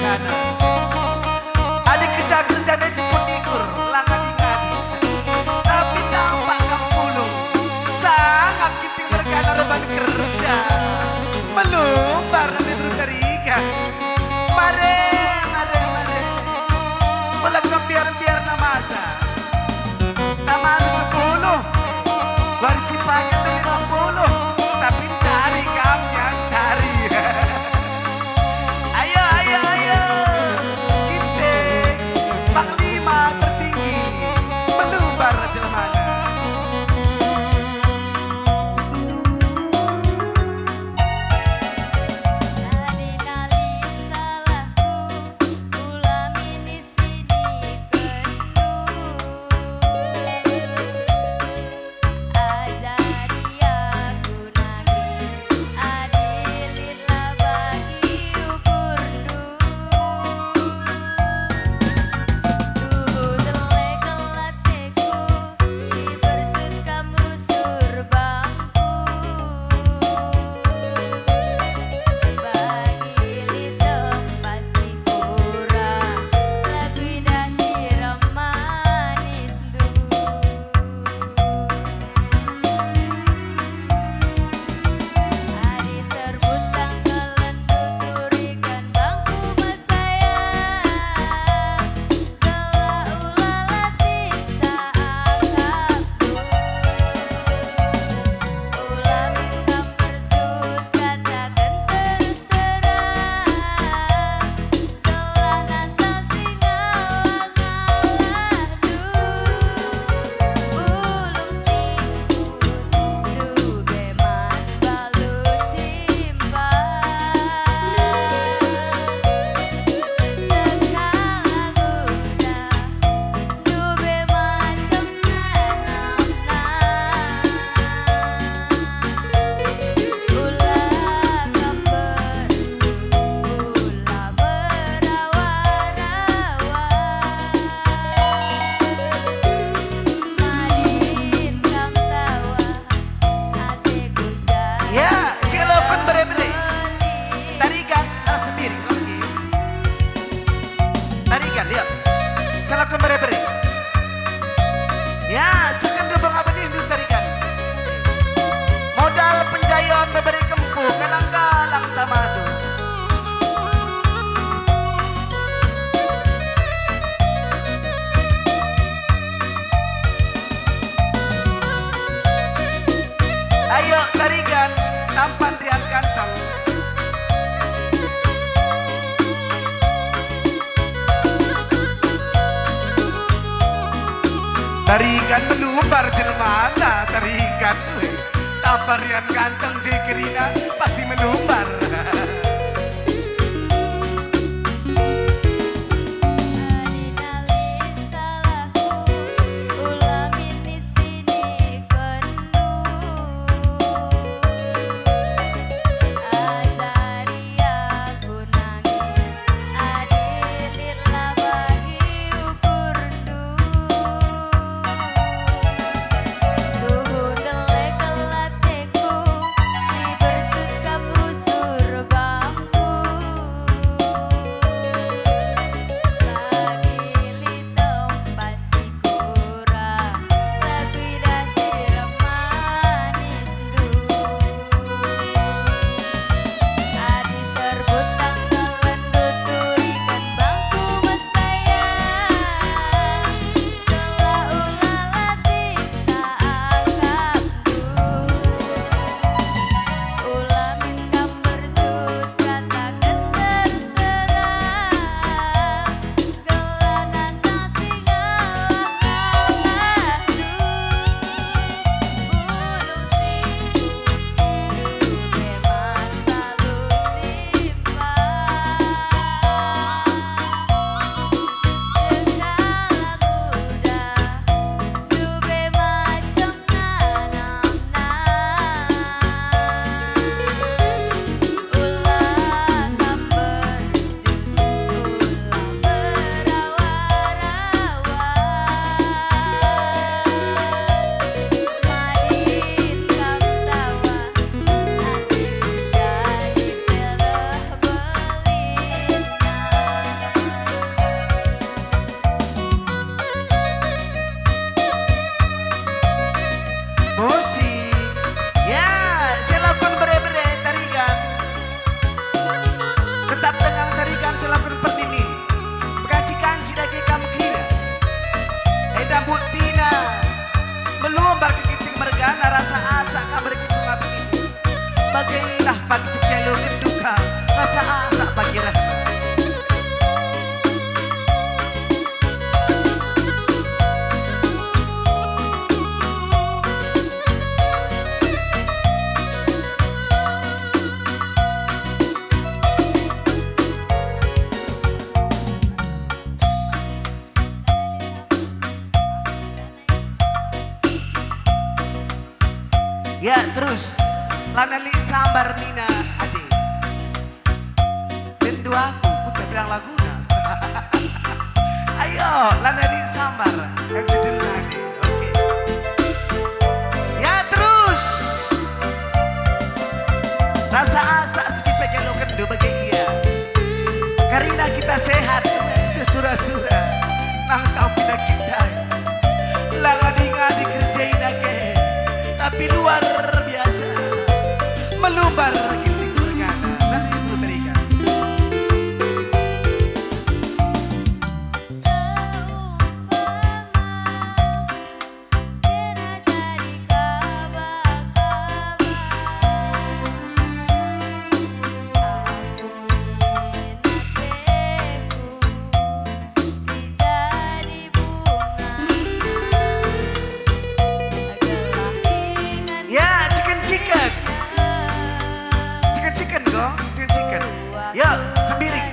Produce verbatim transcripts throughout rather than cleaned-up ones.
Kanan. Adi kerja-kerja e jemput ikur, la ngadi-ngadi. Tapi tampak kam pulung. Sangap Ginting mergana reban kerja. Melumbar nande beru Tarigan. Mare, mare, mare. Melak biar-biar na masa. Taman sepuluh, wari si paket lima puluh, tapi cari kami yang cari. Ayo, ayo, ayo, Ginting, panglima tertinggi, melumbar jelemana. Adi nali salahku, ula minis sini penuh. Ajari aku nangis, adi lit la bagi ukurndu. Tuhu delek ateku, dibercut kam rusur bangku. Bagi lit tempat si kurang, lagu indah sirem manisndu. Adi serbut tangkelen tuturiken bangku mesaya, gelah ula latihsa akapku. Ula min kam bercut kataken terus terang, gelah nantang si ngalah-ngalahndu. Ulung singkut, ndube man balu cimpa. Sekala kuda, ndube macem nanamna. Ula kam bercut, ula berawa-rawa. Madin kam tawa, ateku jadi. Ya, silakan bere-bere. Tarigan, ah, sendiri, oke. Tarigan, ya. Silakan bere-bere. Ya, seken dubeng abenindu Tarigan. Modal penjayon beberi kempu, galang-galang tamandu. Ayo Tarigan, tampan rian ganteng. Tarigan melumbar jelmana, Tarigan. Tampan rian ganteng je kerina, pasti melumbar. Adi nali salahku, ula minis sinikenndu. Ajari aku nangis, adi lit la bagi ukurndu. Tuhu ndelek ateku, dibercut kam rusur. Lanai lit sambar nina ade. Rindu aku, ku teh bilang laguna. Ayo, lanai lit sambar. Em judulna ade. Oke. Ya, terus. Rasa asak si kipe jaloken ndu bage ia. Karina kita sehat, sesura-sura. Nang tau kita kita. La ngadi-ngadi kerja ina ke. Tapi luar biasa. Melumbar ginting mergana. Nari puterikan. Kena jadi kaba-kaba, aku min ateku si jadi bungana, gelah ingan. Ya, ciken-ciken. Ciken-ciken, go, ciken-ciken. Ya, sembiring.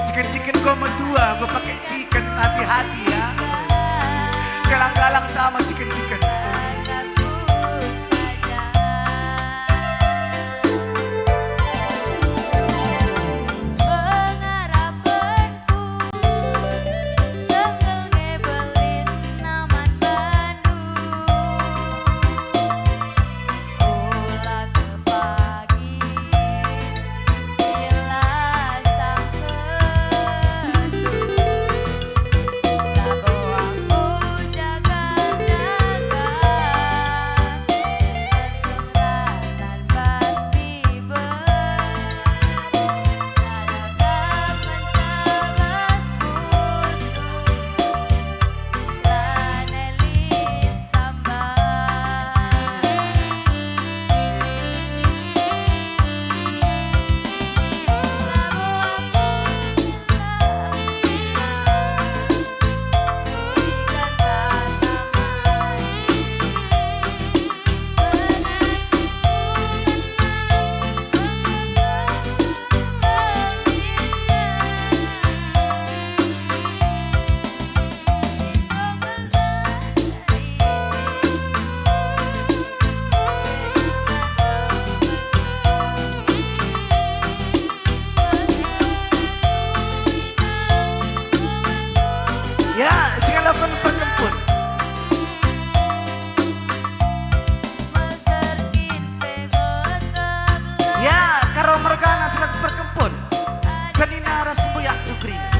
Ciken-ciken, go, metua, go, pakai ciken, hati-hati, ya. Galang-galang tama ciken-ciken. Ya, singaloken perkempun. Ya, Karo mergana selaku perkempun. Senina ras sembuyak dukrina.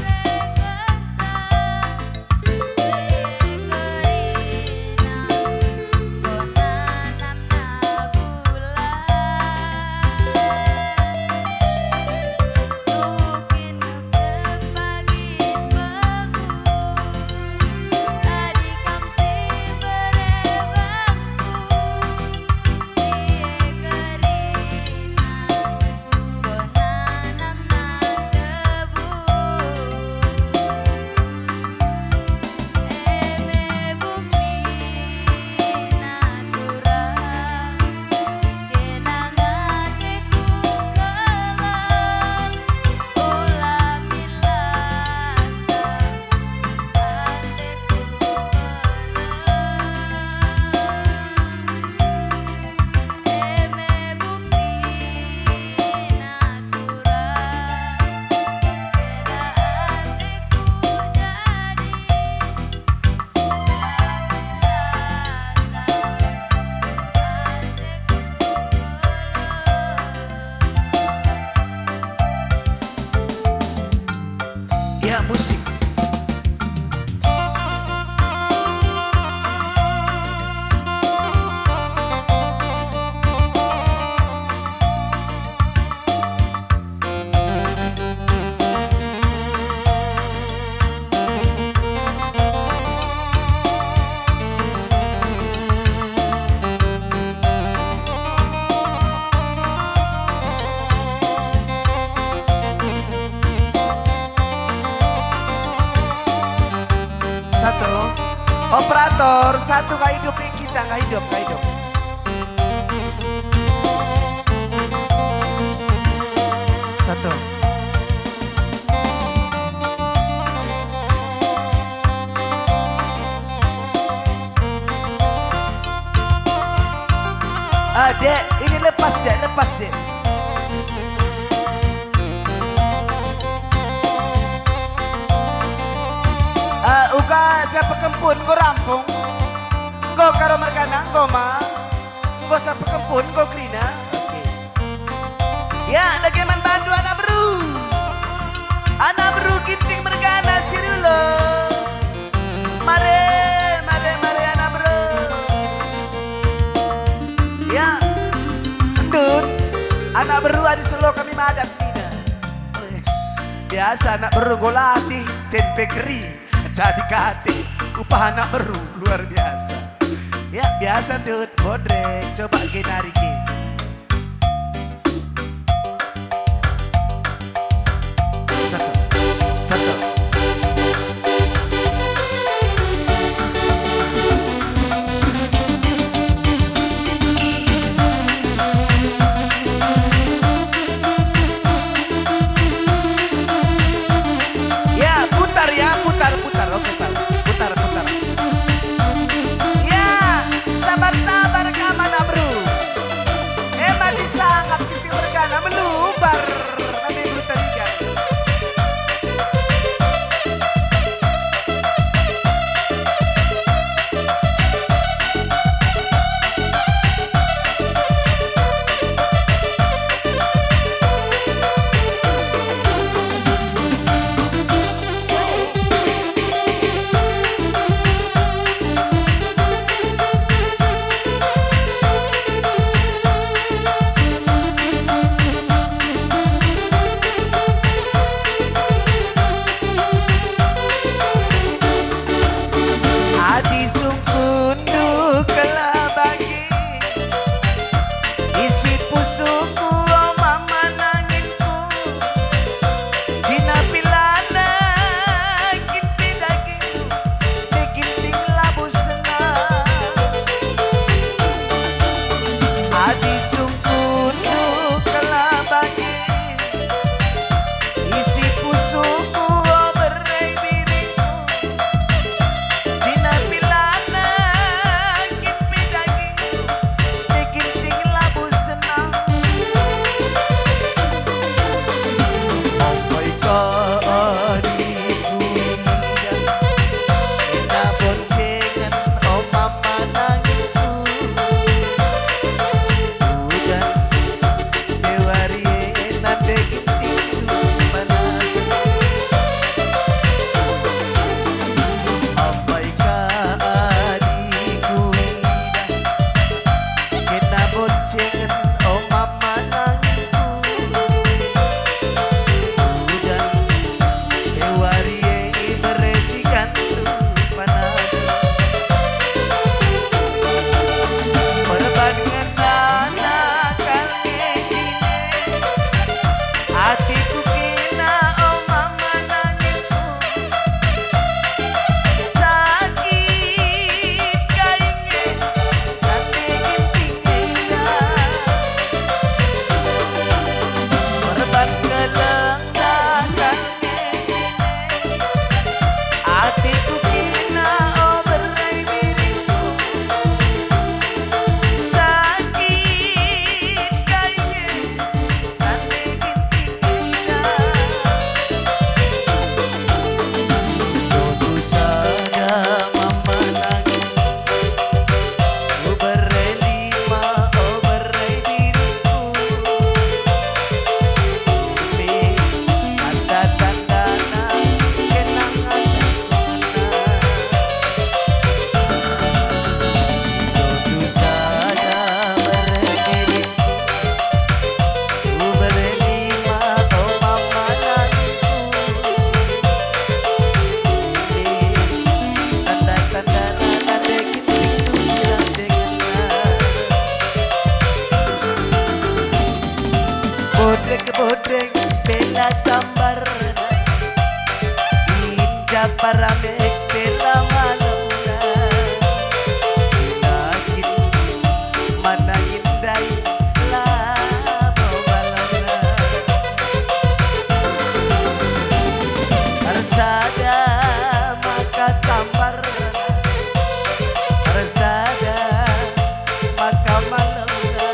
Ya, musik. Satu. Operator, satu, nggak hidup nih kita, nggak hidup, nggak hidup. Satu. Dek, ini lepas, Dek, lepas, Dek. Eh, uga siap pekempun, enggo rampung. Enggo karo mergana, enggo ma. Enggo siap pekempun, enggo kerina. Oke. Ya, dage man bandu anak beru. Anak beru Ginting mergana si Rulo. Mare, mare, mare anak beru. Ya, endut, anak beru adi selo kami madat nina. Biasa anak beru enggo latih, sen pe keri, jadi kate, upah anak beru luar biasa. Ya, biasa endut, bodrek, coba ke nari ke. Satu, satu. Ya, putar ya, putar, putar, oh, putar, putar, putar. Ya, sabar-sabar kam anak beru. Ema disangap Ginting mergana melubar, nami beru Tarigan. Adi sungkundu kelabangi, isi pusuku, o mama nanginku. Cina pilana kin pe dagingku, pe Ginting labo senang. Adi sungkundu kelabangi, isi pusuku, o bere biringku. Cina pilana kin pe dagingku, pe Ginting labo senang. Ampai ka adikku indah, enda boncengen, o mama nanginku. Udan Dewari e nande Gintingku panas. Ampai ka adikku indah, kena boncengen, o mama nanginku. Udan Dewari e iberetikanku panas. Perban ngena nakal nge jine, atiku kena, o mama nanginku. Sakit kai nge, nande Ginting enda. Perban keleng Atiku kena, o bere biringku. Sakit kai nge, tande Ginting enda. Jodu sada mama nangin. Ubere lima, ubere diriku. Umi, tanda-tandana kenangan. Jodu sada bere diriku. Ubere lima, o mama nangin. Umi, tanda-tandana nande Ginting. Bodrek-bodrek bela tambarna, inja paramek bela malemna. Yakin mana indai labo balona. Ersada maka tambarna. Ersada maka malemna.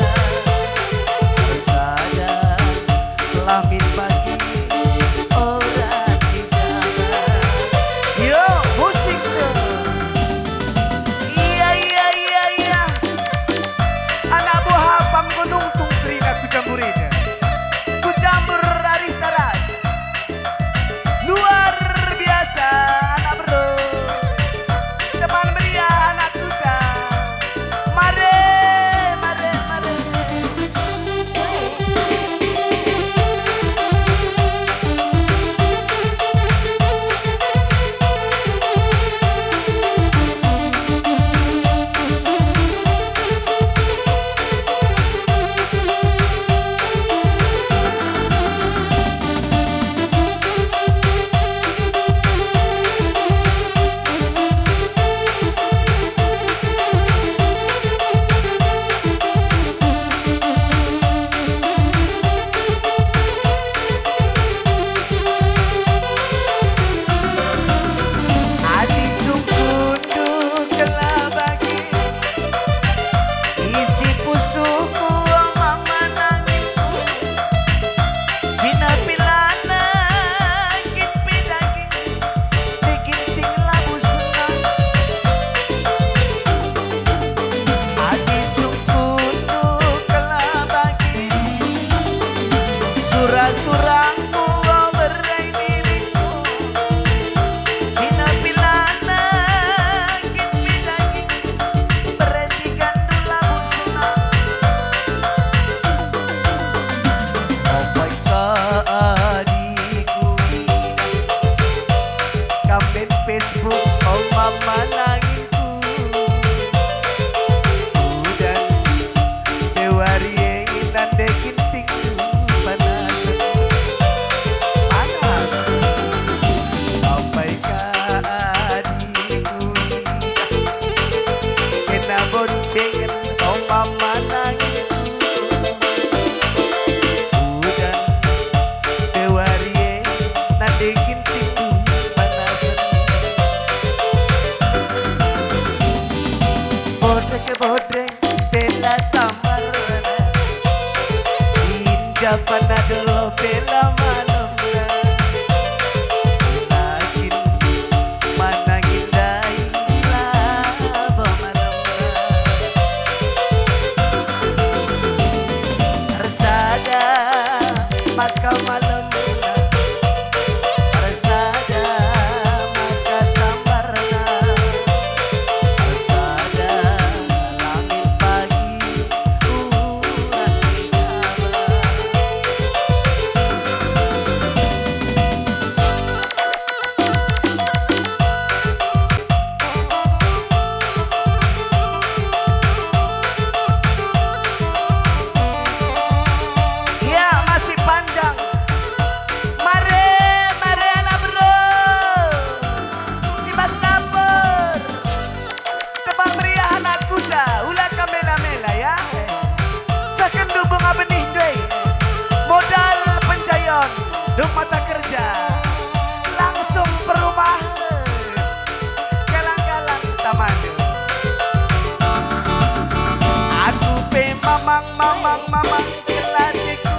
Mamang, mamang, keladiku,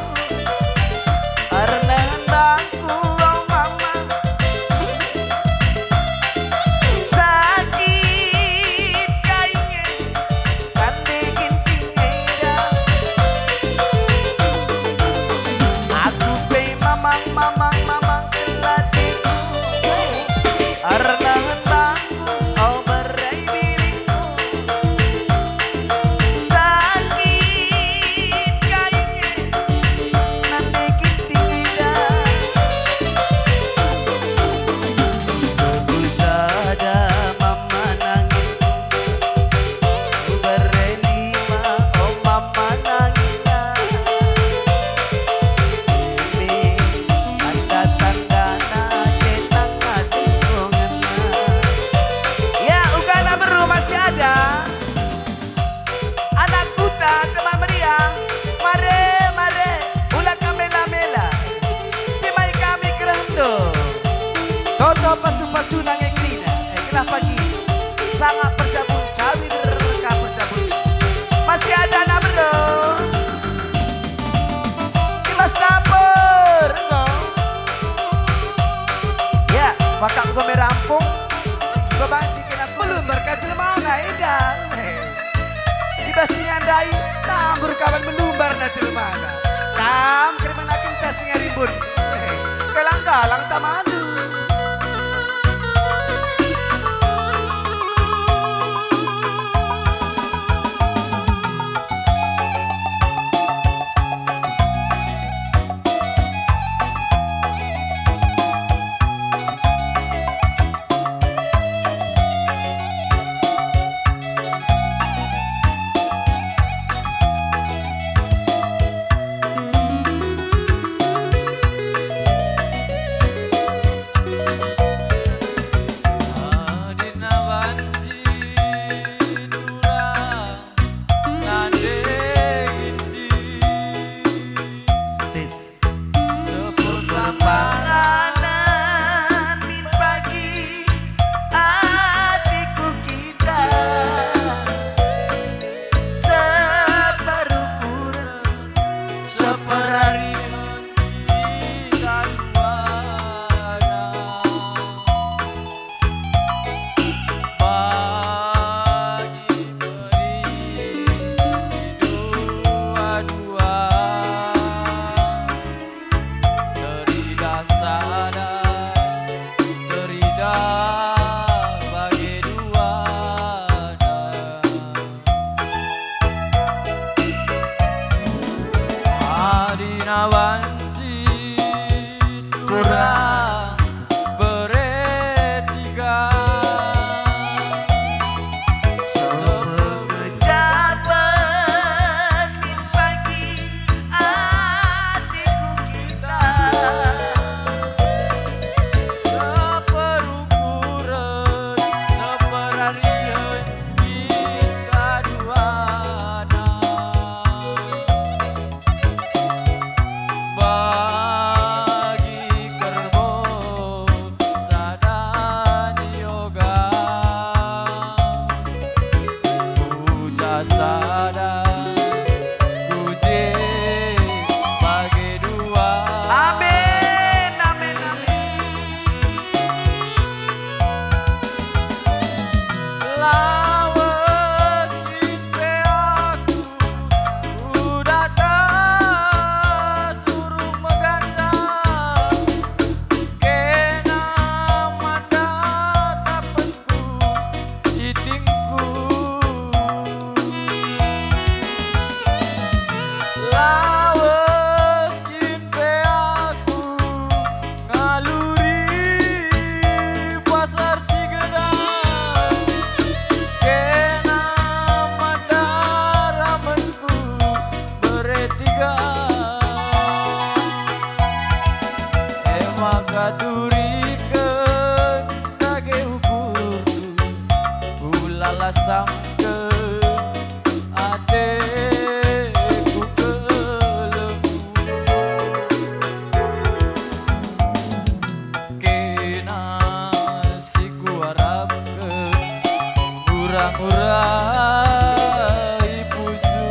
erna bangku, oh mama. Sakit kai nge, tande ginting eda. Aku pe mamang, mamang, mamang, keladiku, erna bangku, oh bere biringku. Sakit kai nge, nande ginting eda. Ibuku sada mama nangitku, kubere lima, o mama nangina. Eme tanda-tandana, jenang adi ngena. Ya, uga anak beru masih ada. Anak kuta, teman meriah, mare, mare, ula kam mela-mela. Timai kami kerehndu. Toto pasu-pasu nange kerina, eh, gelah pagi. Sanga perjabun, cawir ka perjabun. Masih ada anak beru. Si Mas Dapur, enggo. Ya, pakak enggo me rampung. Enggo banci kena melumbar ka jelmana, enda. I bas si ndai, tambur kaban melumbarna jelmana. Kam kerimen akinca si ngarimbun. Galang-galang tamandu. Tes. Sepuluh panganan min pagi atiku kita, separuh kurang, seperarihen kita duana. Bagi teri si dua-dua, teridah sada, teridah bage duana. Adina banci turang bere tiga. Sepengejapen min pagi atiku kita. Seperukuren, seperarihen kita duana. Bagi kerbo sada nioga, puja sada, kuje bage dua. Amin, amin, amin. Lawes kin pe aku ku datas urung meganjang, kena man datapenku itingku. Lawes kin pe aku ngaluri pasar si gedang, kena man daramenku bere tiga. E maka turiken dage ukurku, ulala samken ateku keleng. Kena si kuarapken, ngura-ngurai pusu.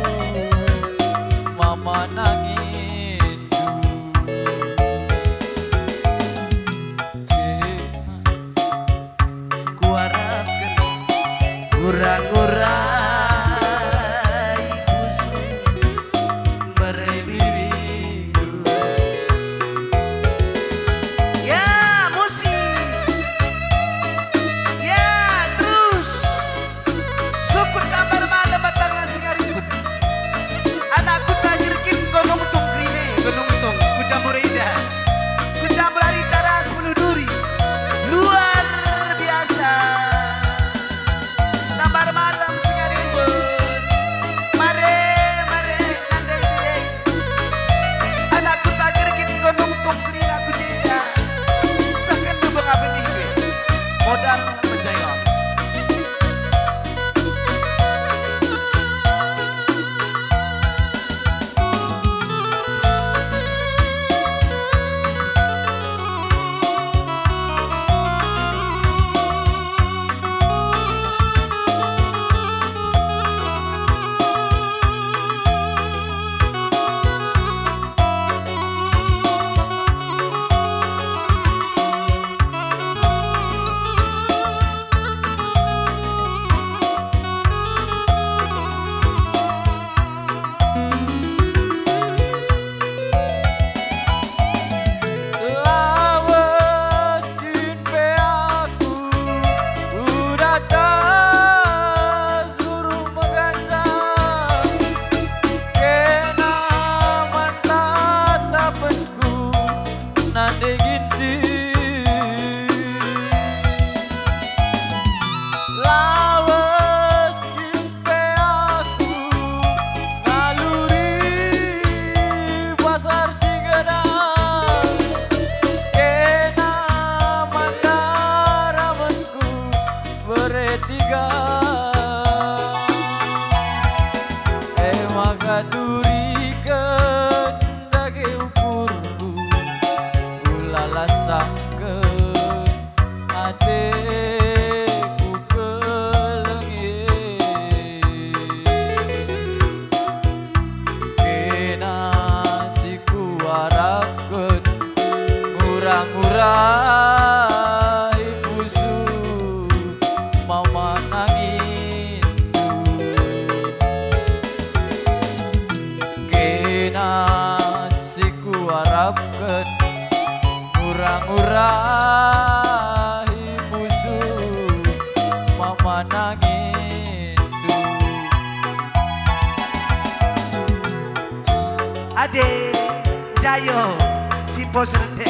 Yo, si pos rende.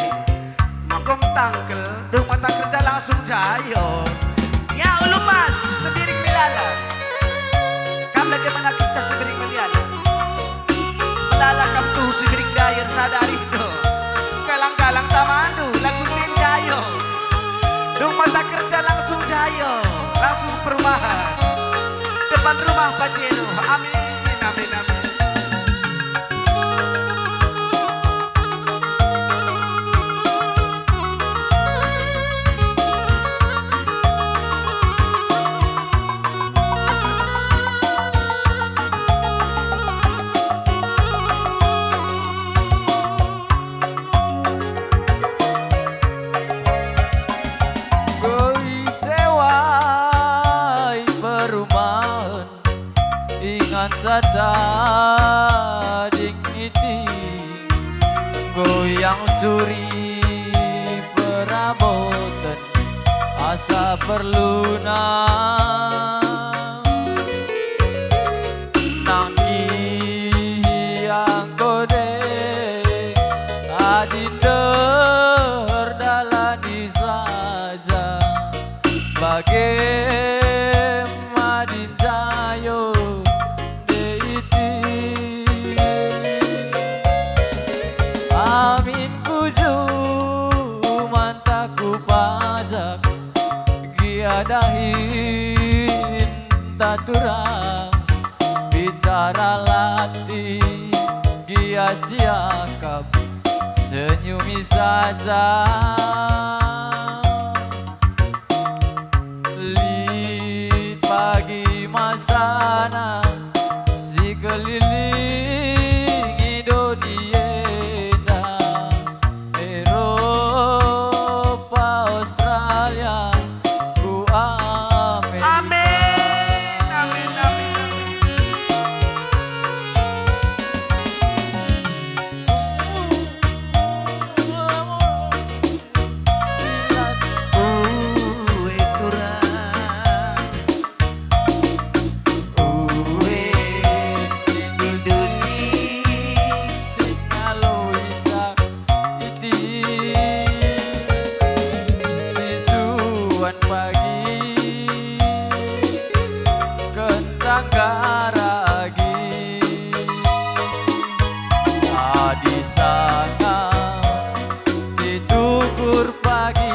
Mangkom tangkel, dung mata kerja langsung jayo. Ya, ulu pas, Sembiring Melala. Kam bagaimana kenca Sembiring Melala? Melala kam tuhu Sembiring Dayer sadari do. Galang-galang tamandu, lagu tim jayo. Dung mata kerja langsung jayo, langsung perumahan. Depan rumah Pajero. Amin, amin, amin. Enggo isewai perumahen, ingan tata dingiti, goyang suri peraboten asa perluna. Nangki angkode adi nderdalani saja, bage madin jayo nde iti. Amin kuju manta kupajak, gia dahin taturang, bicara lati gia siakap, senyumi saja. Lit pagi masana sikelilingi doni enda, Eropa, Australia, ku Amerika. Amin, amin, amin, amin. Ue turang, ue indusi, teknologi sa-, iti, sisuan pagi, kentang garagi, adi sanga, si tukur pagi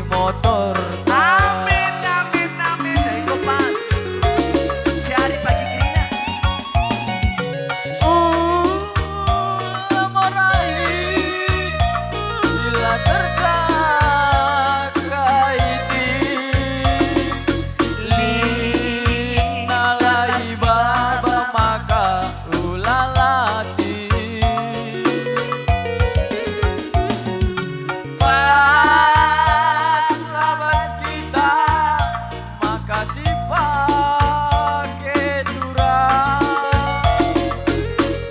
motor. Amin, amin, amin. Enggo pas. Si ari pagi kerina. Ula morai, ila terjaga iti. Lit nalai baba maka ula lati. Pas labas kita maka sipake turang.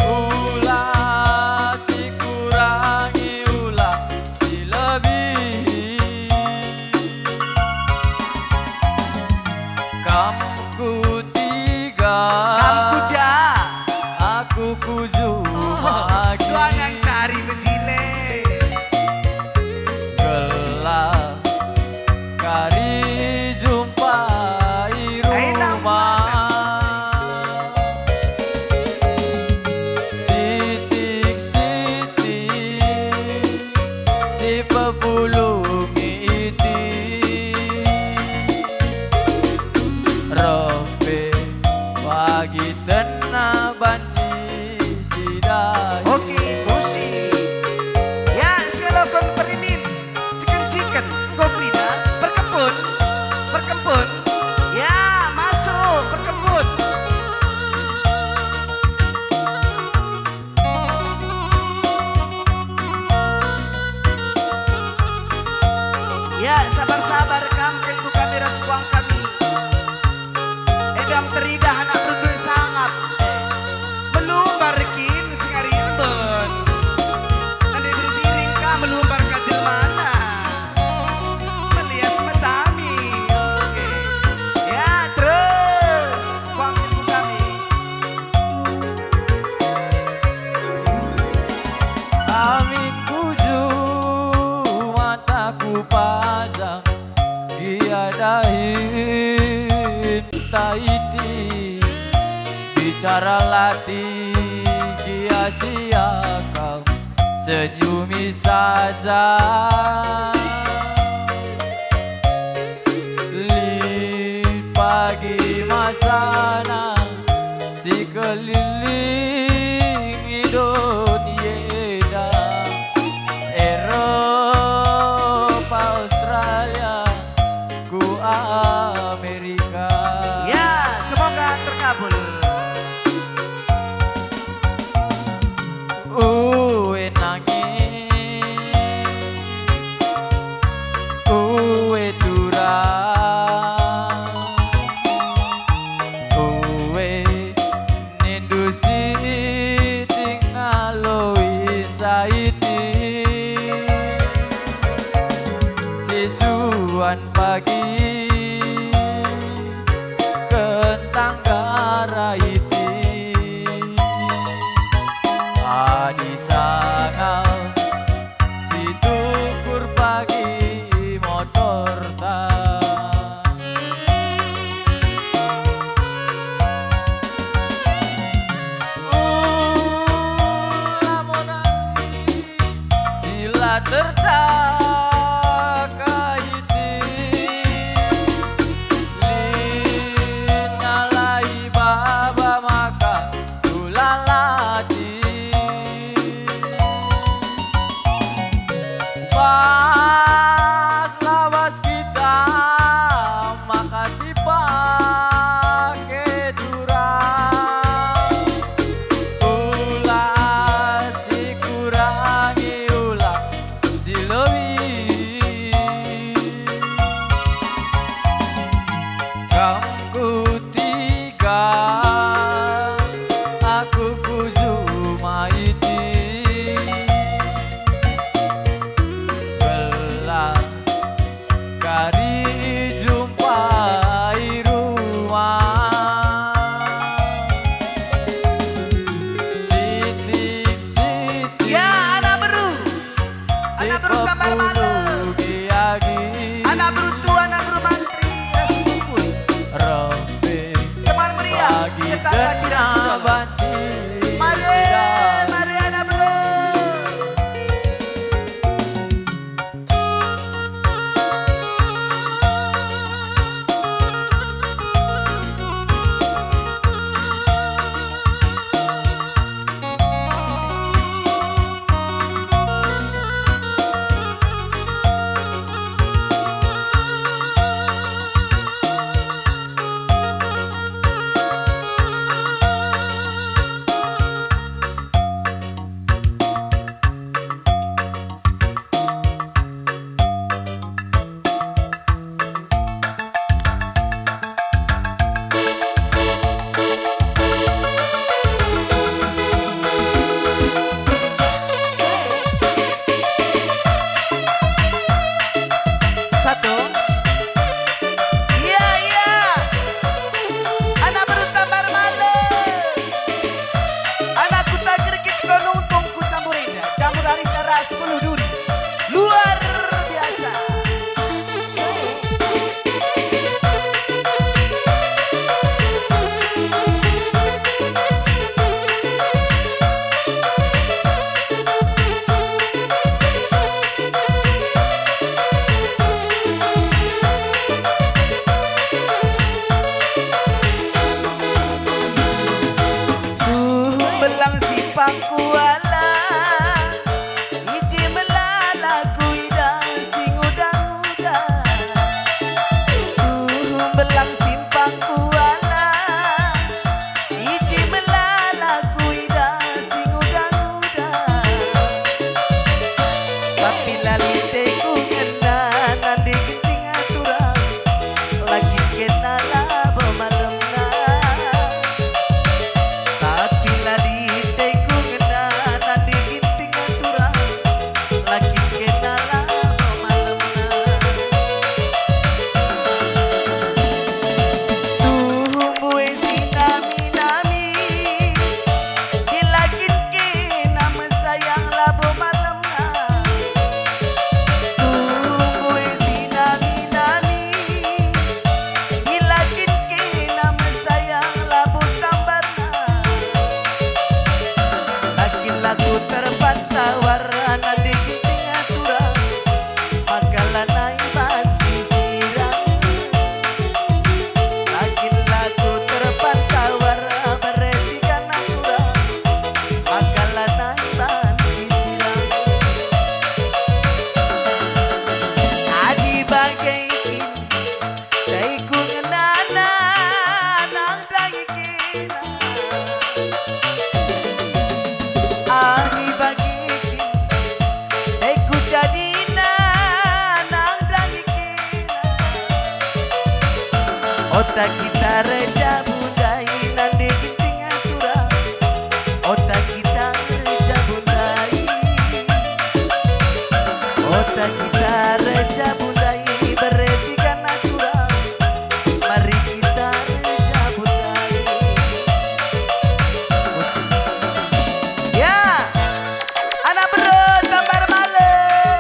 Ula sikurangi, ula silebihi. Kam kutiga, kam kuja, aku kuju. Oh, pagi. Tuangan cari mejile. Gelah kari jumpai. Ai, rumah. Sitik-sitik si pepulung iti. Reh pe pagi tena banci si dahi. Oke, musik. Ya, si ngelokon perinin. Ciken-ciken, enggo kerina, perkempun, perkempun. Ya, masuk, perkempun. Ya, sabar-sabar kam, kengku kami ras puang kami. Edam teridah anak rundun sangap. Melumbar kin si ngarimbun. Nande biring-biring ka melumbar ka jelmana. Melias metami. Oke. Ya, terus. Kuanggit ku kami. Amin. Ralati gia si akal, senyumi saja. Lit pagi masana, sikelilingi doni enda, Eropa, Australia, ku Amerika. Ya, semoga terkabul. Ue nangis, ue turang, ue nindu siting ngaloi saiti. Sisuan pagi kentang garaiti. Adi sanga situkur pagi motorta. Ula monari sila tertaka iti. Ota kita reja budai nande Ginting atura. Ota kita reja budai. Ota kita reja budai bere tiga atura. Mari kita reja budai. Musik. Ya, anak beru Tambar Malem,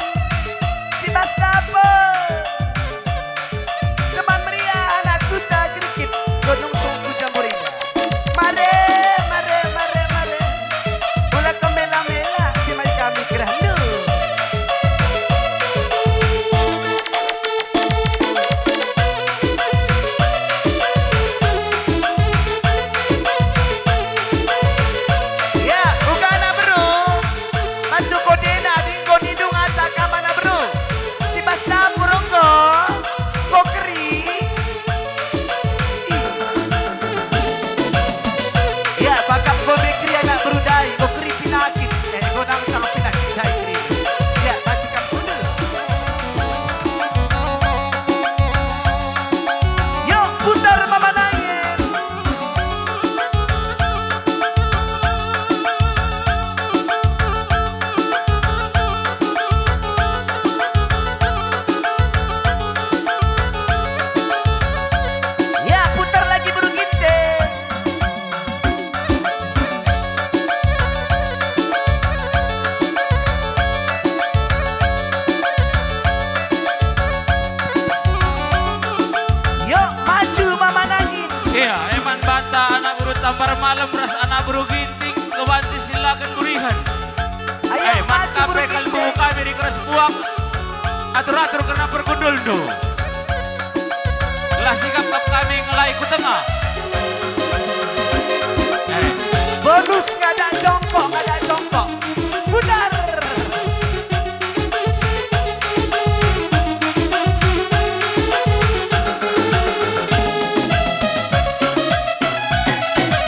si bas dapur. Teman meriah anak kuta Gerikit, Gunung Tungku Jamburinda. Mare, mare, mare, mare. Ula kemela-mela, si mai kami kerah ndu. Ya, uga anak beru. Bantu kodena, adi enggo nindung ata kam anak beru. Si bas dapur enggo. Enggo keri. Ya, pakap enggo me keri anak beru ndai, enggo keri pinakit. Eh, enggo nang sama pinakit ndai keri. Ya, banci kam kundul. Yo, putar mama nangin. Ya, putar lagi, Bro Ginting. Yo, maju, Mama Nangin. Iya, eman banta anak beru Tambar Malem ras anak beru Ginting, kebanci silaken burihen. Ayo, eh, maju, mantap, Bro Ginting. Kalbu kami ras puang. Atur-atur kena perkundulndu. Lah sikap kap kami ngelai ku tengah. Eh. Bonus ngadak jongkok, ngadak jongkok. Putar.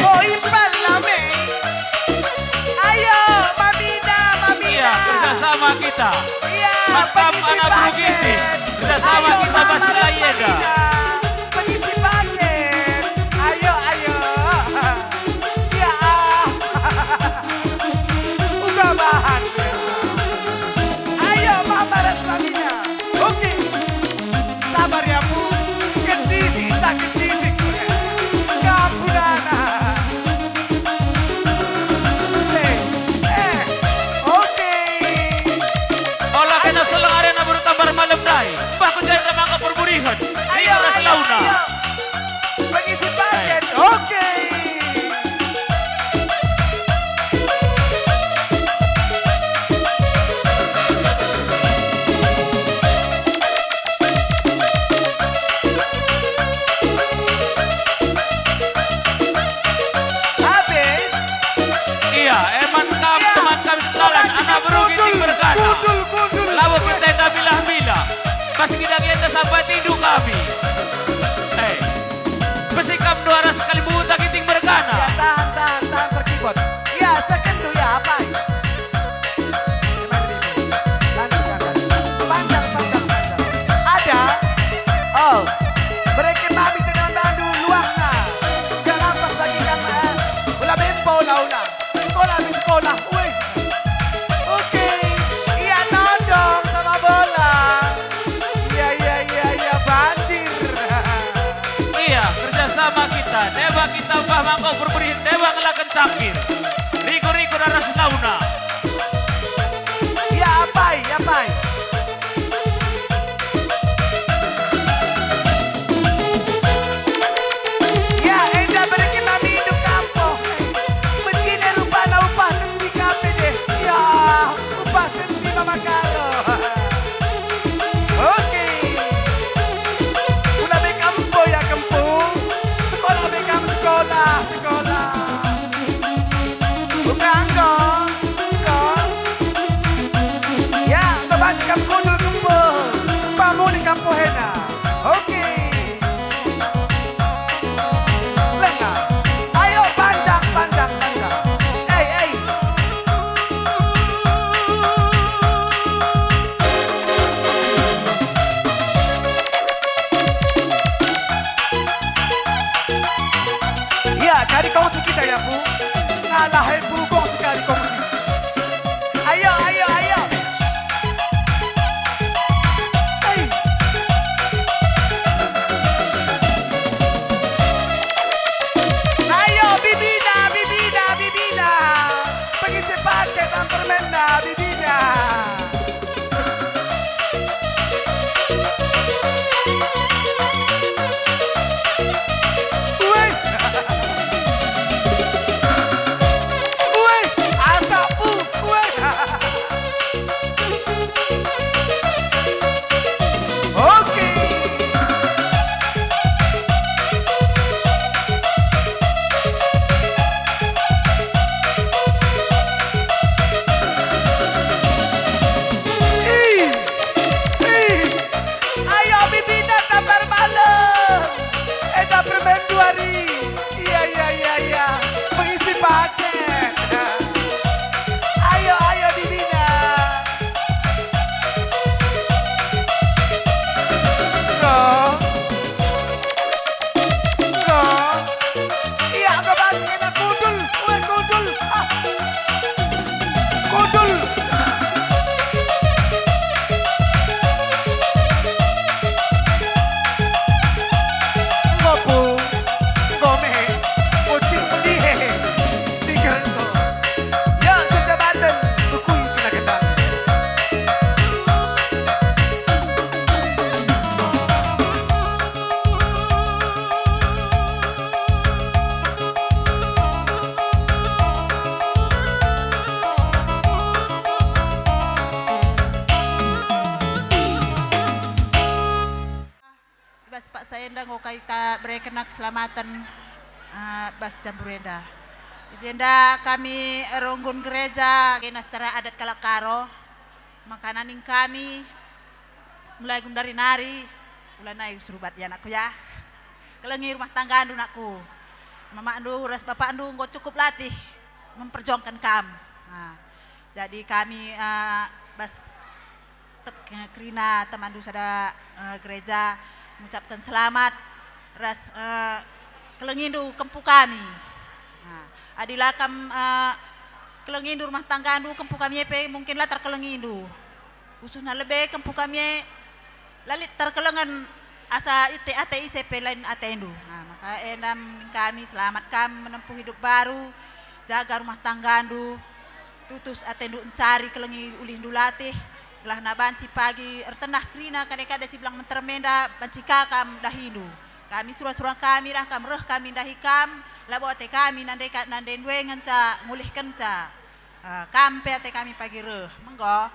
Boy Palame. Ayo, Mamina, Mamina. Iya, kerjasama kita. Iya, mantap, pengisi anak beru paket. Ginting. Kerjasama. Ayo, kita Mama pasti ras lain dah. Mamina. Pengisi paket. Ayo, ayo. Ya. Uga bahan. Ayo, Mama ras Mamina. Oke. Sabar ya, Bu. Kedisi tak kedisi. Kampung anak. Eh, eh, oke. Ola kena seleng arena beru Tambar Malem ndai. Bah ku jenda mangga perburihen. Ayo, ras ayo, launa. Ayo. Pengisi paket. Ayo. Oke. Habis. Iya, eman kam, iya, teman kam sedalan, anak beru Ginting mergana. Gundul, gundul. Labo kita enda milah-milah. Pas kita enda sampai tindu kami. Eh, besi kam dua ras kali buta Ginting mergana. Iya, tahan, tahan, tahan, berkibot. Iya, second tu ya, apa? Panjang, panjang, panjang. Ada. Oh. Bereken mami dengan bandu luahna. Jangan pas bagi kan, eh. Ula bempo, ula, ula. Sekolah, di sekolah. Weh. Oke. Iya, nodong sama bola. Iya, iya, iya, iya, banjir. Iya, kerjasama kita. Deba kita bah mangkok berberi, deba ngelaken cangkir. Riku-riku ras launa. Ya, apai, apai. Ya, enda bereken mami indu kampoh. Mejine rupana upah tendi kape deh. Ya, upah tendi mama karo. Oke. Ula be kampoh ya kempu. Sekolah be kam sekolah, sekolah. Uga enggo, enggo, Saya enda enggo kai ta bereken keselamaten, eh, bas jambur enda. I jenda kami runggun gereja, kena secara adat kalak Karo. Maka naning kami, mulai gundari nari, ulanai suruh bat ya, anakku, ya. Kelengi rumah tanggandu, nakku. Mamakndu ras bapakndu enggo cukup latih memperjuangken kam. Nah, jadi kami, eh, bas tep-, kerina temandu sada, eh, gereja ngucapken selamat ras, eh, kelengindu kempu kami. Nah, adi la kam, eh, kelengindu rumah tanggandu, kempu kami e pe mungkin la terkelengindu. Khususna lebe kempu kami e la lit terkelengen asa ate-ate ise pe lain atendu. Nah, maka enda min kami selamat kam menempuh hidup baru, jaga rumah tanggandu, tutus atendu encari kelengi ulihndu latih, gelahna banci pagi ertenah kerina kade-kade si belang menterem enda banci ka kam dahindu. Kami sura-sura kami dah kam reh kami ndahi kam, labo ate kami nandeka-, nandendu e ngenca ngulihkenca. Eh, kam pe ate kami pagi reh, menggo.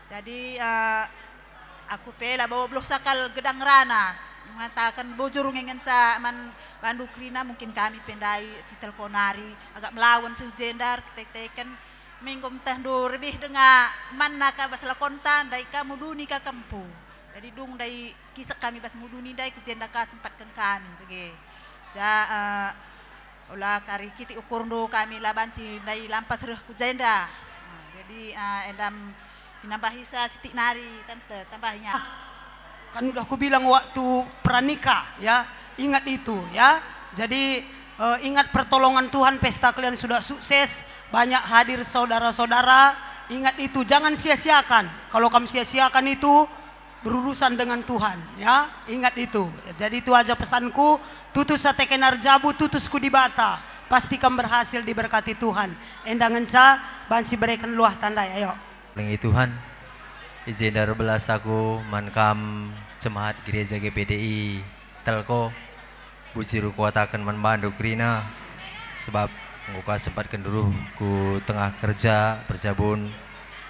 Jadi, eh, aku pe labo beluh sakal gedang ngerana, mengataken bujur nge ngenca man bandu kerina, mungkin kami pe ndai si telko nari, agak melawen seh jenda erkiteken, minggu metehndu rebih denga manna ka bas lakonta, ndai ka muduni ka kempu. Jadi dung ndai kisek kami bas muduni ndai ku jenda ka sempatken kami bage. Ja, eh, ula kari kitik ukurndu kami la banci ndai lampas reh ku jenda. Nah, jadi, eh, endam sinambahisa sitik nari, Tante, tambahinya. Kan udah kubilang waktu pranikah, ya. Ingat itu, ya. Jadi, eh, ingat pertolongan Tuhan, pesta kalian sudah sukses, banyak hadir saudara-saudara. Ingat itu, jangan sia-siakan. Kalau kamu sia-siakan itu, berurusan dengan Tuhan, ya. Ingat itu. Jadi itu aja pesanku, tutus ate kena erjabu, tutus ku Dibata. Pasti kam berhasil diberkati Tuhan. Enda ngenca banci bereken luah tandai, ayo. Ngengi Tuhan, i jenda erbelas aku man kam jemaat gereja G P D I Telko. Bujur kuataken man bandu kerina, sebab enggo ka sempatken ruh ku tengah kerja perjabun,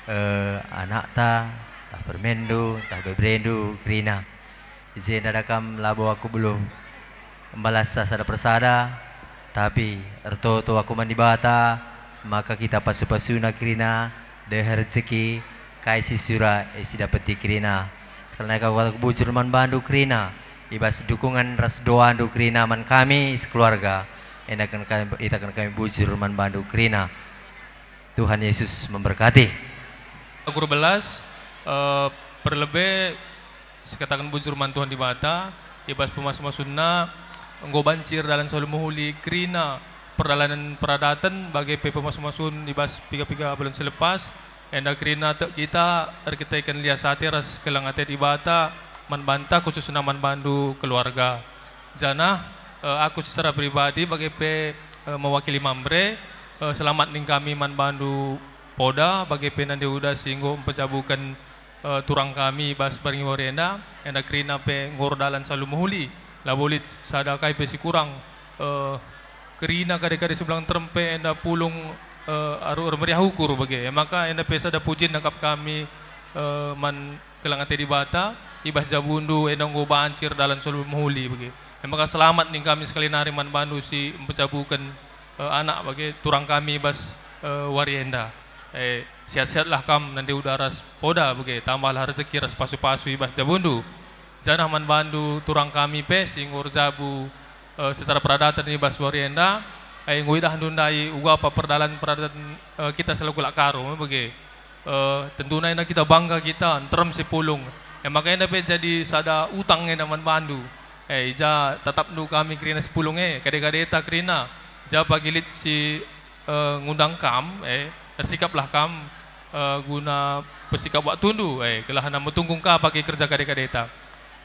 eh, anakta, ntah permenndu, ntah beberendu kerina. I jenda da kam labo aku beluh mbalasa sada persada, tapi ertoto aku man Dibata, maka kita pasu-pasuna kerina, deher rejeki, kai si sura, e si dapeti kerina. Sekalina kal aku bujur man bandu kerina, i bas dukungan ras doandu kerina man kami sekeluarga, enda kin kami, itaken kami bujur man bandu kerina. Tuhan Yesus memberkati. Aku erbelas, eh, perlebe sikataken bujur man Tuhan Dibata, i bas pemasu-masunNa enggo banci erdalan selalu mehuli kerina perdalanen peradaten, bage pe pemasu-masun i bas piga-piga bulan si lepas, enda kerina tek kita erkiteken lias ate ras keleng ate Dibata man banta, khususna man bandu keluarga. Janah, eh, aku secara pribadi bage pe, eh, mewakili Mamre, eh, selamat ning kami man bandu Poda, bage pe Nande Uda si enggo mpejabuken, eh, turang kami bas berngi wari enda, enda kerina pe enggo erdalan selalu mehuli, labo lit sada kai pe si kurang, eh, kerina kade-kade si belang terem pe enda pulung, eh, aru ermeriah ukur bage. E maka enda pe sada pujin nangkap kami, eh, man keleng ate Dibata, i bas jabundu enda enggo banci erdalan selalu mehuli bage. E maka selamat ning kami sekali nari man bandu si mpejabuken, eh, anak bage turang kami i bas, eh, wari enda. Eh, sehat-sehatlah kam Nande Uda ras Poda bage, tambahlah rezeki ras pasu-pasu i bas jabundu. Janah man bandu turang kami pe si enggo erjabu, eh, secara peradaten i bas wari enda, eh, enggo idahndu ndai uga apa perdalan peradaten, eh, kita selaku kalak Karo, eh, bage. Eh, tentuna enda kita bangga kita, nterem si pulung. E maka enda pe jadi sada utang enda man bandu. Eh, i ja tatapndu kami kerina si pulung e, kade-kadeta kerina. Ja pagi lit si, eh, ngundang kam, eh, ersikaplah kam, eh, guna pesikap waktundu, eh, gelahna metunggung ka pagi kerja kade-kadeta.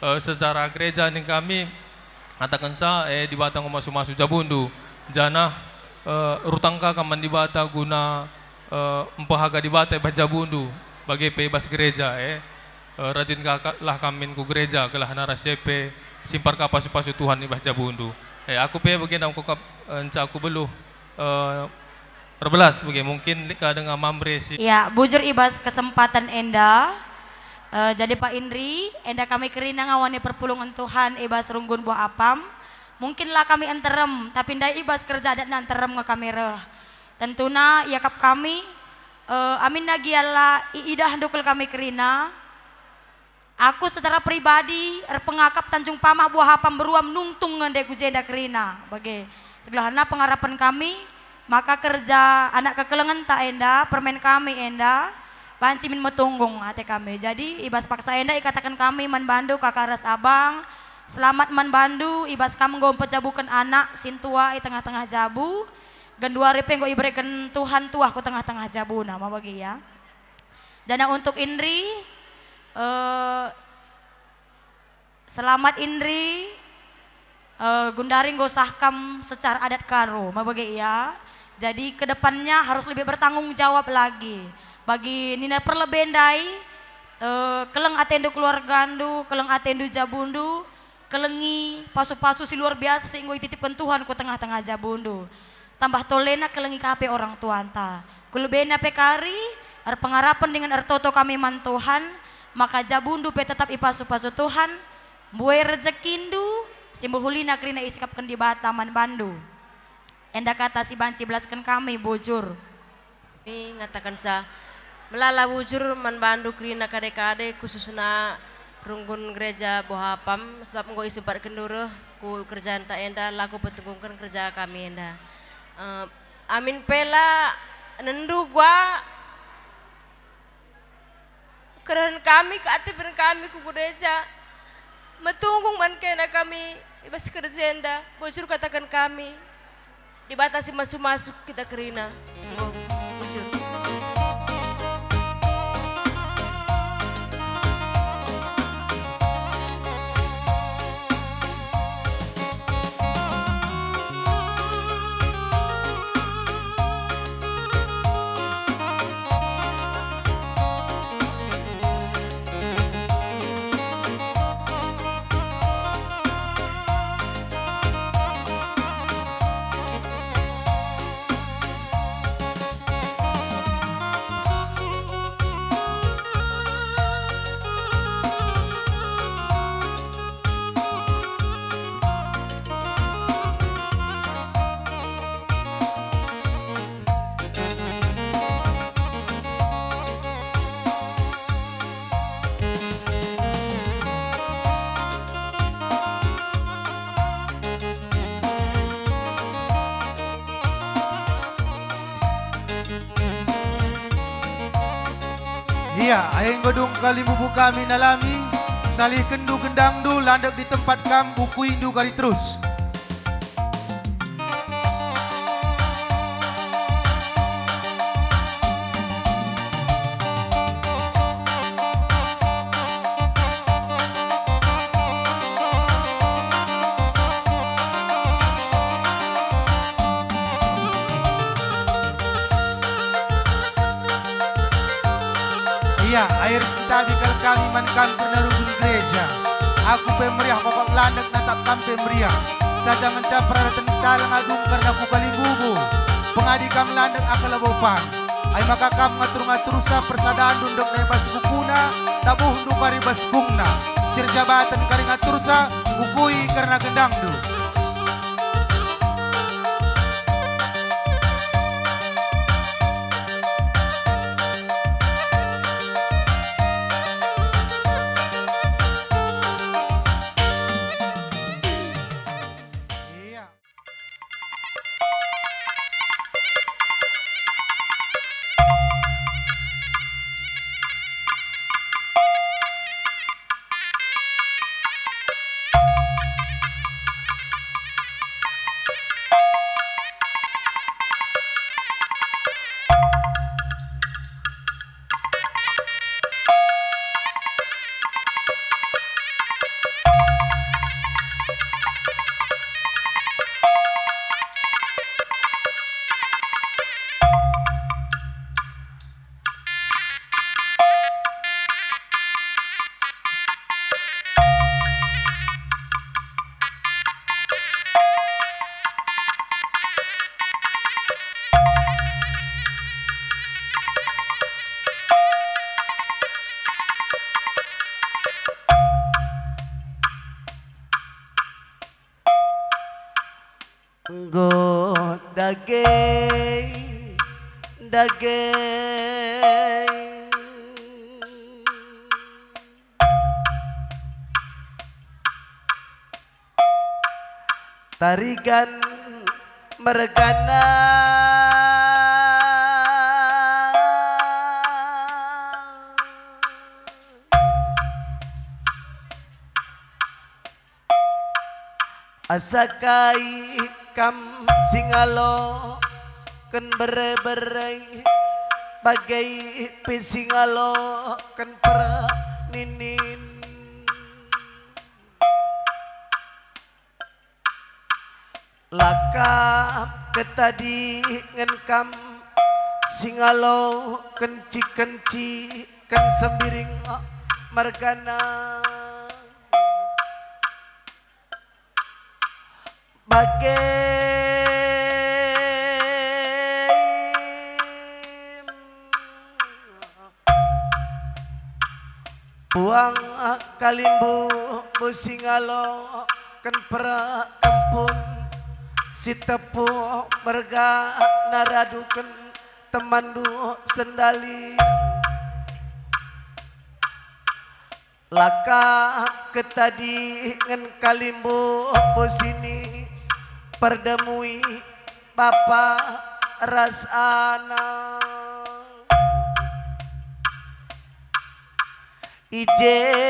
Eh, secara gereja ning kami, katakenca, eh, Dibata enggo masu-masu jabundu, janah, eh, erutang ka kam man Dibata guna, eh, mpehaga Dibata i bas jabundu, bage pe i bas gereja, eh. Eh, rajin ka, ka, lah kam min ku gereja, gelahna ras e pe simpar ka pasu-pasu Tuhan i bas jabundu. Eh, aku pe bagenda enggo kap, eh, enca aku beluh, eh, erbelas bage, mungkin lit ka denga Mamre si. Ya, bujur i bas kesempatan enda, Eh, jadi Pa Indri, enda kami kerina ngawani perpulungen Tuhan i bas runggun Buah Apam. Mungkin la kami nterem, tapi ndai i bas kerja adatna nterem nge kami reh. Tentuna iakap kami, eh, aminna gia la iidahndu kal kami kerina. Aku secara pribadi erpengakap Tanjung Pamah Buah Apam Beruam nungtung nge ndai ku jenda kerina. Bage, segellana pengarapen kami, maka kerja anak kekelengenta enda, permen kami enda, banci min metunggung ate kami. Jadi, i bas paksa enda ikataken kami man bandu, kaka ras abang, selamat man bandu, i bas kam enggo mpejabuken anak sintua i tengah-tengah jabu, genduari pe enggo ibereken Tuhan tuah ku tengah-tengah jabuna, ma bage ya. Janah untuk Indri, eh, selamat Indri, eh, gundari enggo sah kam secara adat Karo, ma bage ya. Jadi ke depannya harus lebih bertanggung jawab lagi. Bagi nina perlebe ndai, eh, keleng atendu keluargandu, keleng atendu jabundu, kelengi pasu-pasu si luar biasa si enggo ititipken Tuhan ku tengah-tengah jabundu. Tambah tolena kelengi ka pe orang tuanta. Kulebena pe kari, erpengarapen dingen ertoto kami man Tuhan, maka jabundu pe tetap ipasu-pasu Tuhan, mbue rejekindu, si mehulina kerina isikapken Dibata man bandu. Enda kata si banci belasken kami bujur. Kami ngatakenca melala bujur man bandu kerina kade-kade, khususna runggun gereja Buah Apam, sebab enggo isempatken reh ku kerjanta enda, lako petunggungken kerja kami enda. Eh, amin pe la nendu gua kerehen kami, keaktifen kami ku gereja, metunggung man kena kami i bas kerja enda, bujur kataken kami. Dibata si masu-masu kita kerina. Enggo, bujur. Ia, ahe enggo dung kalimbubu kami nalami, salihkenndu gendangndu, landek di tempat kam, ukuindu kari terus. Ia, air sentabi kal kami man kam kerna runggun gereja. Aku pe meriah, bapa landek natap kam pe meriah. Saja ngenca peradaten talang agung kerna ku kalimbubu. Pengadi kam landek aka labo pan. Ai maka kam ngatur-ngatursa persadandu ndekna i bas bukuna, tabuhndu kari bas gungna. Si erjabaten kari ngatursa, ukui kerna gendangndu. Ia. Enggo dage, dage. Tarigan mergana. Asa kai kam si ngaloken bere-bere, bage pe si ngaloken perninin. La kam ketadingen kam si ngaloken ciken-ciken sembiring mergana. Bage puang kalimbubu si ngaloken perkempun, si tepuk mergana raduken temanndu sendali. La kam ketadingen kalimbubu si perdemui bapa ras anak. I jenda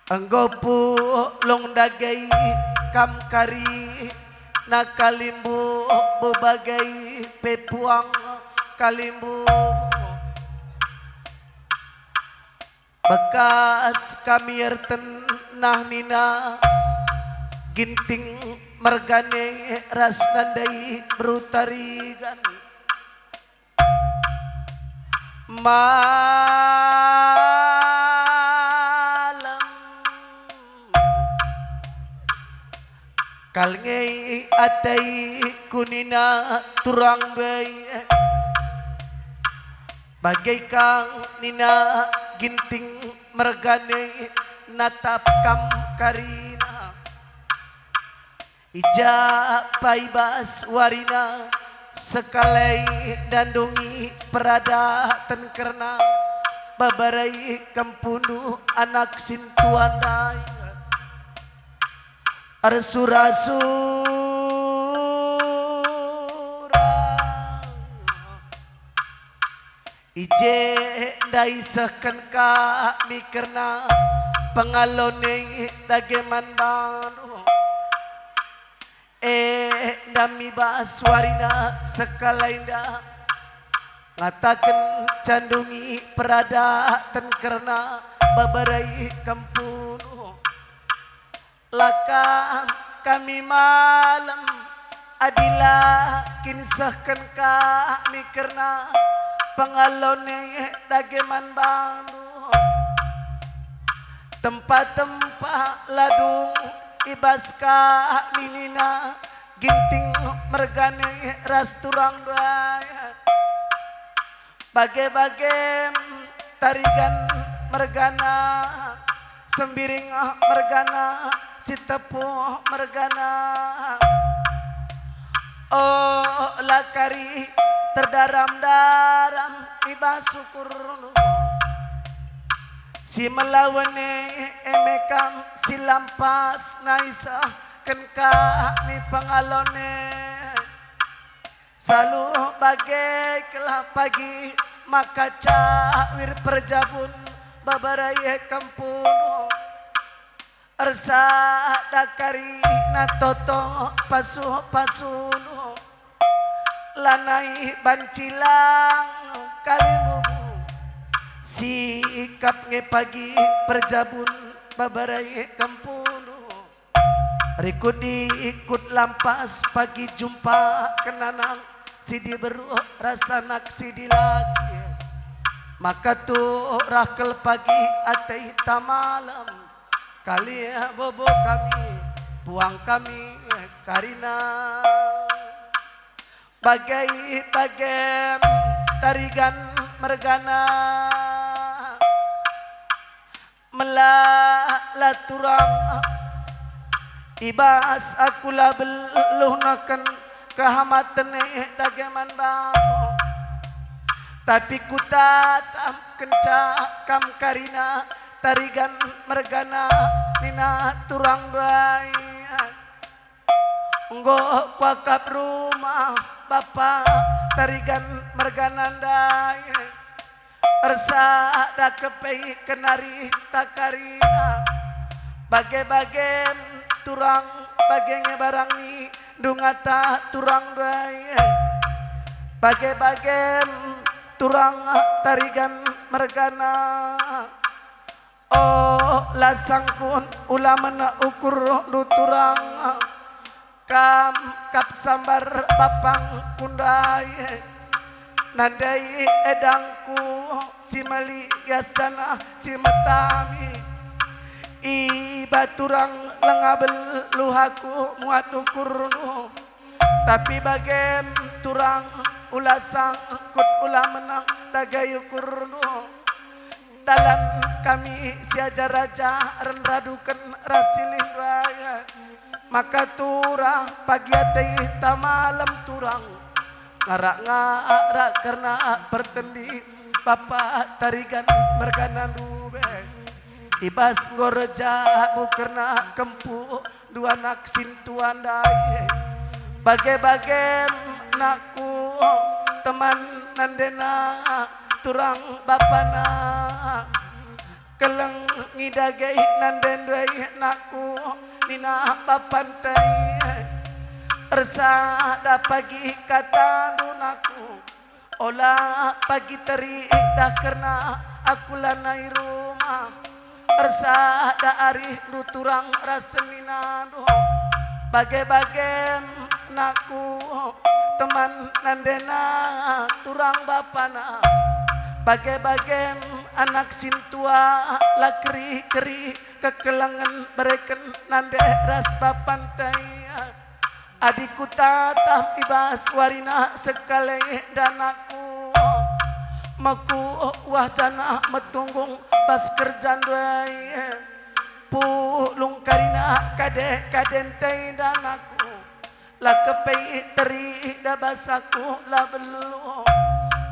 enggo pulung dage kam kari, na kalimbubu bage pe puang kalimbubu. Bekas kami ertenah nina Ginting mergane ras nandai beru Tarigan. Malem kal nge ataiku nina turang ndai, bage kang nina Ginting mergane natap kam karina. I ja pe i bas warina sekalai ndandungi peradaten kerna bebere kempundu anak sintua ndai. Ersura-sura. I je ndai sehken kami kerna pengalon e dage man bandu. Enda mi bas warina sekalai enda ngataken candungi peradaten kerna bebere kempundu. La kam kami malem, adi la kin sehken kami kerna pengalon e dage man bandu. Tempa-tempa la dung i bas kami nina Ginting mergane ras turang ndai. Bage-bage Tarigan mergana, Sembiring mergana, Sitepu mergana. Ola kari terdaram-daram i bas ukurndu. Si melawen e, e me kam si lampas nai sehken kami pengalon e. Saluh bage kal pagi maka cawir perjabun bebere kempundu. Ersada karina toto pasu-pasundu. Lanai banci lang kalimbubu. Sikap nge pagi perjabun bebere kempundu. Rikut-ikut lampas pagi jumpa kenanang si diberu ras anak si dilaki. Maka turah kal pagi ate ta malem. Kali bobo kami, puang kami karina. Bage-bage Tarigan mergana. Melala turang, i bas aku la beluh neken kehamaten e dage man bandu. Tapi kutatap kenca kam karina Tarigan mergana nina turang ndai. Enggo kuakap rumah bapa Tarigan mergana ndai. Ersada kepe kenari ta karina. Bage-bagem turang, bage nge barang ni ndungata turang ndai. Bage-bagem turang Tarigan mergana. O, la sangkun ula mena ukurndu turang, kam kap sambar bapangku ndai. Nandai edangku si melias janah si metami. Iba turang langa beluh aku muat ukurndu. Tapi bagem turang ula sangkut ula menang dage ukurndu. Dalan kami si ajar-ajar raduken ras si limbaya. Maka turah pagi ate ta malem turang. Ngarak-ngarak kerna pertendi bapa Tarigan mergana ndube. I bas enggo rejak bukerna kempu dua anak sintua ndai. Bage-bagem nakku teman nandena turang bapana. Keleng ngi dage nande ndai nakku nina bapanta. Ersada pagi katandu nakku. Ola pagi teridah kerna aku lanai rumah. Ersada arihndu turang ras seninandu. Bage-bagem nakku teman nandena turang bapana. Bage-bagem anak sintua la keri-keri kekelengen bereken nande ras bapanta. Adi kutatap i bas warina sekali danakku, mekuah janah metunggung bas kerjandu e. Pulung karina kade-kadenta danakku, la kepe teridah bas aku la beluh.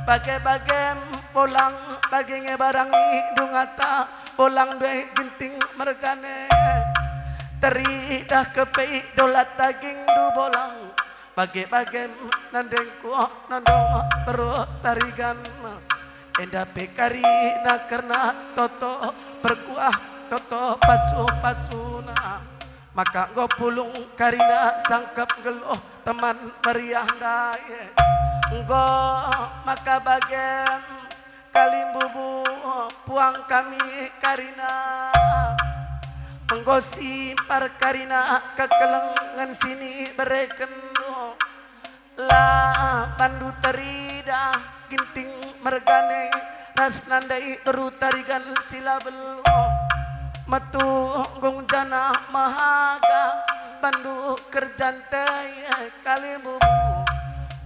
Bage-bagem bolang bage nge barang ni ndungata bolang ndai Ginting mergana. Teridah kepe dolat dagingndu bolang. Bage-bagem nandengku nandong beru Tarigan. Enda pe karina kerna toto perkuah, toto pasu-pasuna. Maka enggo pulung karina sangkep nggeluh teman meriah ndai. Enggo maka bagem kalimbubu puang kami karina. Enggo simpar karina kekelengen si niberekenndu. La bandu teridah Ginting mergana ras nandai beru Tarigan si la beluh. Metunggung janah mehaga bandu kerjanta e kalimbubu.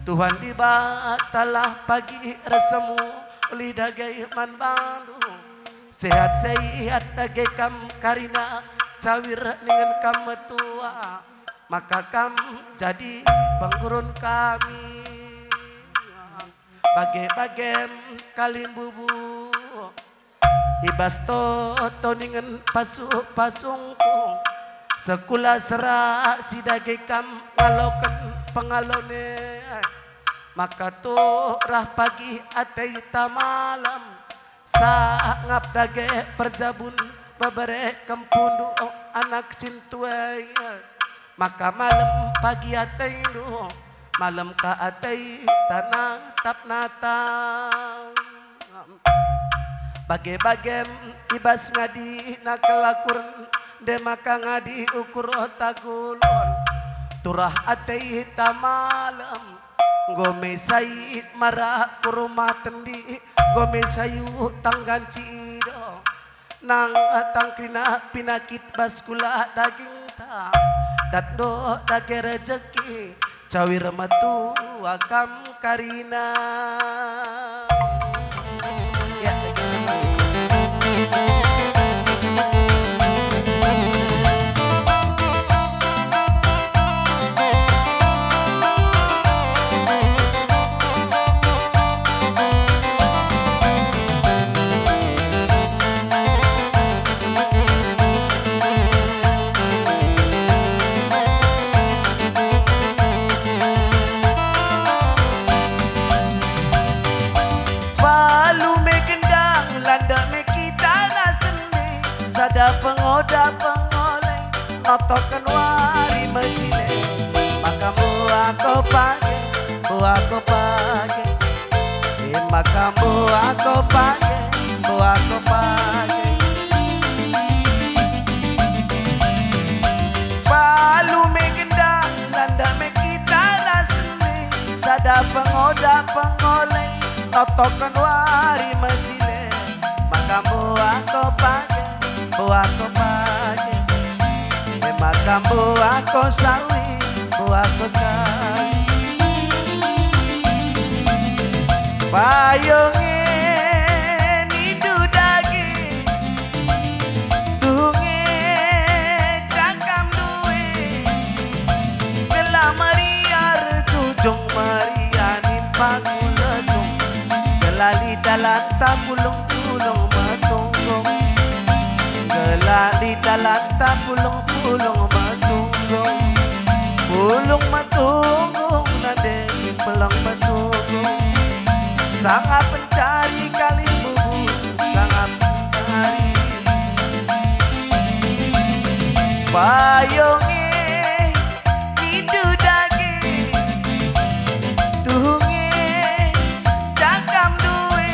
Tuhan Dibatalah pagi ras semu ulih dage man bandu. Sehat-sehat dage kam karina cawir ningen kam metua. Maka kam jadi penggurun kami. Bage-bagem kalimbubu, i bas toto ningen pasu-pasungku, sekula serak si dage kam ngaloken pengalon e. Maka turah pagi ate ta malem, sangap dage perjabun bebere kempundu anak sintua e. Maka malem pagi atendu, malem ka ate ta natap-natap. Bage-bagem i bas ngadina kelakuren, nde maka ngadi ukur tagulon. Turah ate ta malem, enggo mesai mara ku rumah tendi, enggo mesai utang ganci do. Nang tangkina pinakit bas kula dagingta, datdo dage rejeki, cawir metua kam karina. Ya, Totoken wari mejile, maka mbuah ko page, mbuah ko page. E maka mbuah ko page, mbuah ko page. Balu me gendang, landa me kita la sende, sada pengoda pengole, totoken wari mejile, maka mbuah ko page, mbuah ko page. E maka mbuah ko sawi, mbuah ko sawi. Payung e nindu dage, tuhu nge cakam due. Gelah meriah erjujung meriah nimpaku lesung. Gelah lit dalanta pulung-pulung metunggung. Gelah lit dalanta pulung-pulung metunggung. Pulung metunggung nandangi peleng metunggung. Sanga pencari kalimbubu, sanga pencari. Payung e nindu dage, tuhu nge cakam due.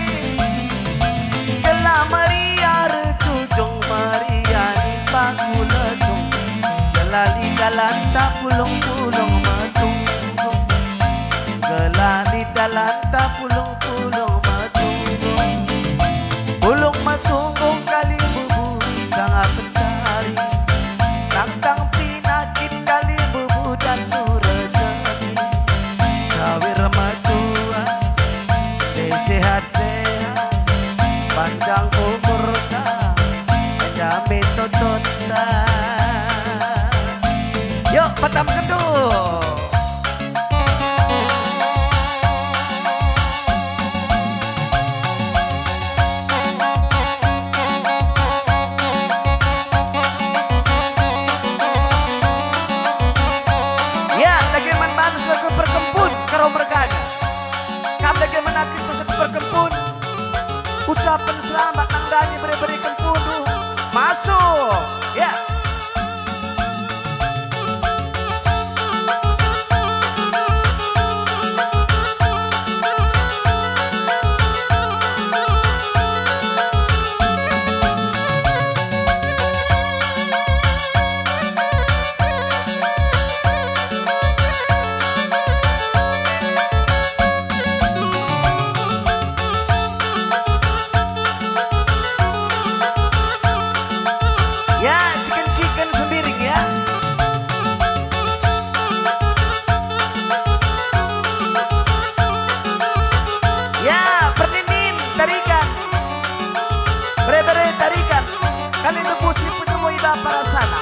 Gelah meriah erjujung meriah nimpaku lesung. Gelah lit dalanta pulung-pulung metunggung. Gelah lit dalanta pulung-pulung metunggung. Pulung metunggung kalimbubu sanga pencari. Tangtang pinakit kalimbubu datu rejeki. Cawir metua, dai sehat-sehat, panjang umurta, enda me totonta. Yok, Batam Kedung. Ya, dage man banus lagu perkempun, Karo mergana. Kam dage man akinca seh perkempun. Ucapen selamat nandangi bere-bere kempundu. Masuk. Ya. Ya, ciken-ciken Sembiring, ya. Ya, perninin tarikan. Bere-bere tarikan. Kalimbubu si penemui bapa rasana.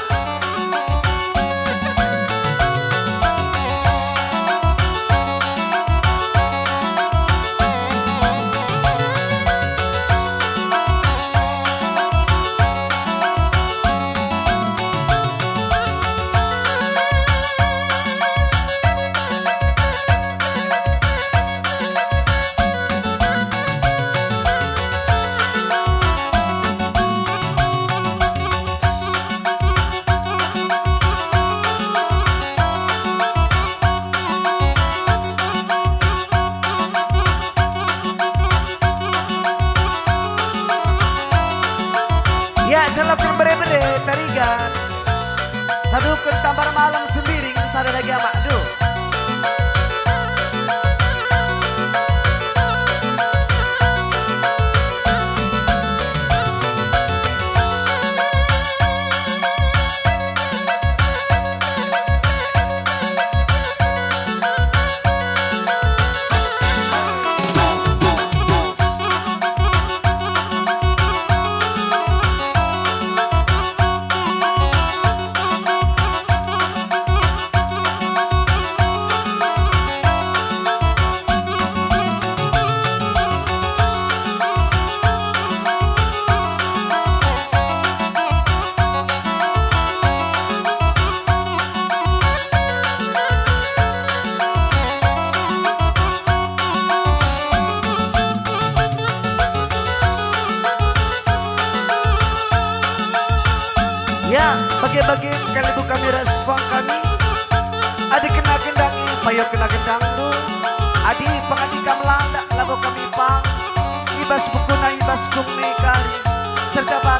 Ya, caloken bere-bere tarigan. Taduken tambar malem Sembiring sada dage amak, duh. Bage-bage kalibu kami ras puang kami. Adi kena gendangi, payo kena gendangndu. Adi pengadi kam landak, labo kami pang. I bas bukuna, i bas gung me kari. Terjabat